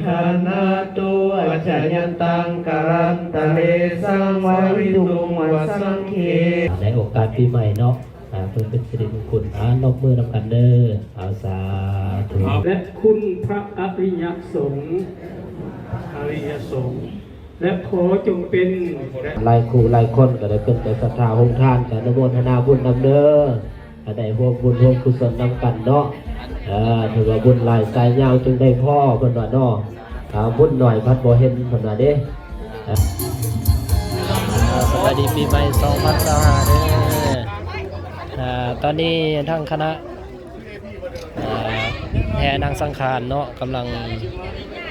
ຖານະໂຕ ອາຈະຍັນຕັງ ກາລັນຕະເລ ສັງວາລິຕຸງ ວະສັງເຂ. ໃນໂອກາດປີໃໝ່ເນາະ ອ່າ ເພື່ອເປັນສິລິມຸງຄຸນ ອ່າ ນົບມືນຳກັນເດີ. ເອົາ ສາທຸ. ແລະຄຸນພະອະລິຍະສົງ ອະລິຍະສົງ ແລະຂໍຈົ່ງເປັນ ຫຼາຍຄູ່ຫຼາຍຄົນກໍໄດ້ເປັນແຕ່ສັດທາໂຮງທານ ກໍອະນຸໂມທະນາບຸນນຳເດີ ກໍໄດ້ຮ່ວມບຸນຮ່ວມກຸສົນນຳກັນເນາະ. ເອີ ຖືວ່າບຸນຫຼາຍສາຍຍາວຈຶ່ງໄດ້ພໍ້ ເພິ່ນວ່າເນາະ ອ່າ ບຸນໜ້ອຍພັດບໍ່ເຫັນ ເພິ່ນວ່າເດ້. ອ່າ ສະບາຍດີປີໃໝ່ສອງພັນຊາວຫ້າເດີ. ອ່າ ຕອນນີ້ທາງຄະນະ ອ່າ ແຫ່ນາງສັງຂານເນາະ ກຳລັງ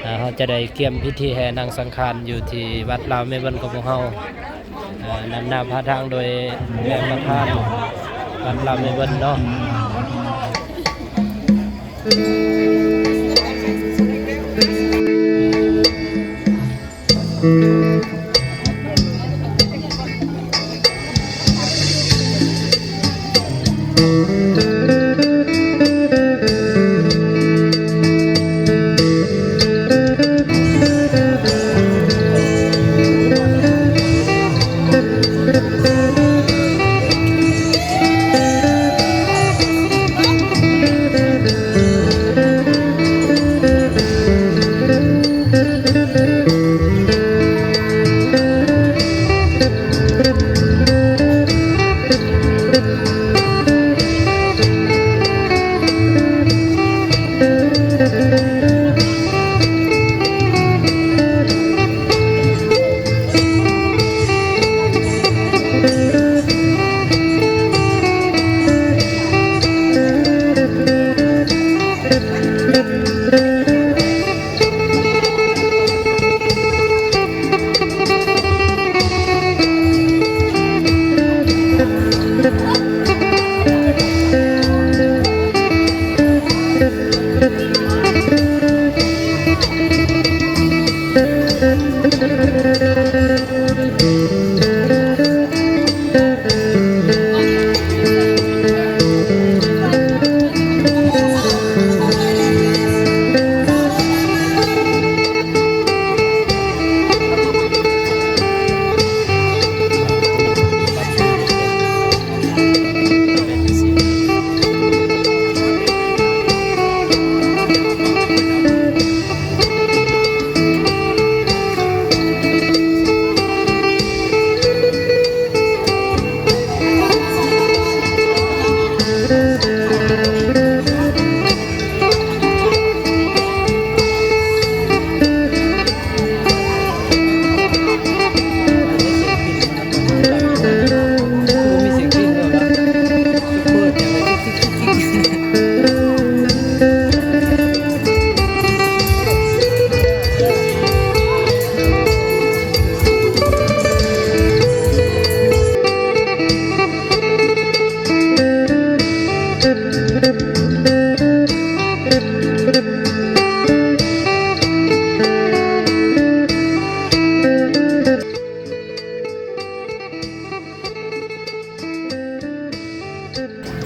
ອ່າ ເຮົາຈະໄດ້ກຽມພິທີແຫ່ນາງສັງຂານຢູ່ທີ່ວັດລາວເມເບິນຂອງພວກເຮົາ ອ່າ ນຳໜ້າພາທາງໂດຍແມ່ປະທານວັດລາວເມເບິນເນາະ.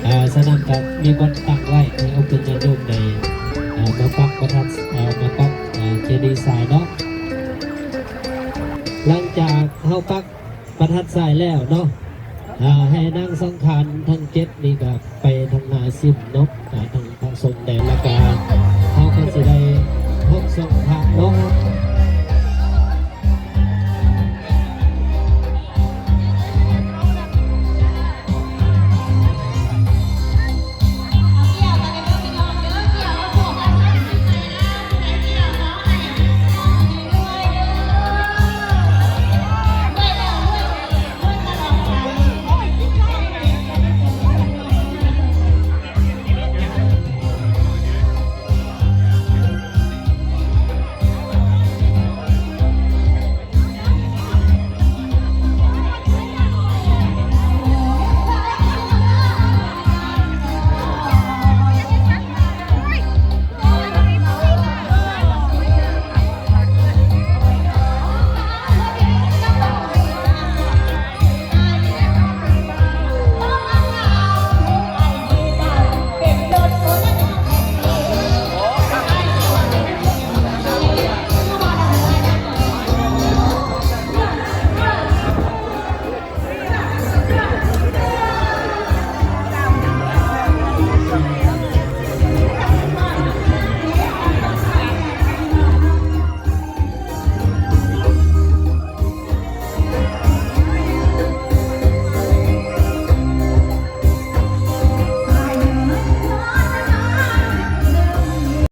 ອ່າ ສະນັ້ນກໍມີບ່ອນຕັ້ງໄວ້ໃຫ້ໂອເປັນຍາດໂຍມໄດ້ ອ່າ ມາປັກປະທັດ ອ່າ ມາປັກ ອ່າ ເຈດີຊາຍເນາະ. ຫຼັງຈາກເຮົາປັກປະທັດຊາຍແລ້ວເນາະ ອ່າ ໃຫ້ນາງສັງຂານທັງເຈັດນີ້ກໍໄປທາງໜ້າຊິມເນາະ ອ່າ ທາງພະສົງແດ່ ແລ້ວກໍເຮົາກໍຊິໄດ້ຮັບສົງພະເນາະ.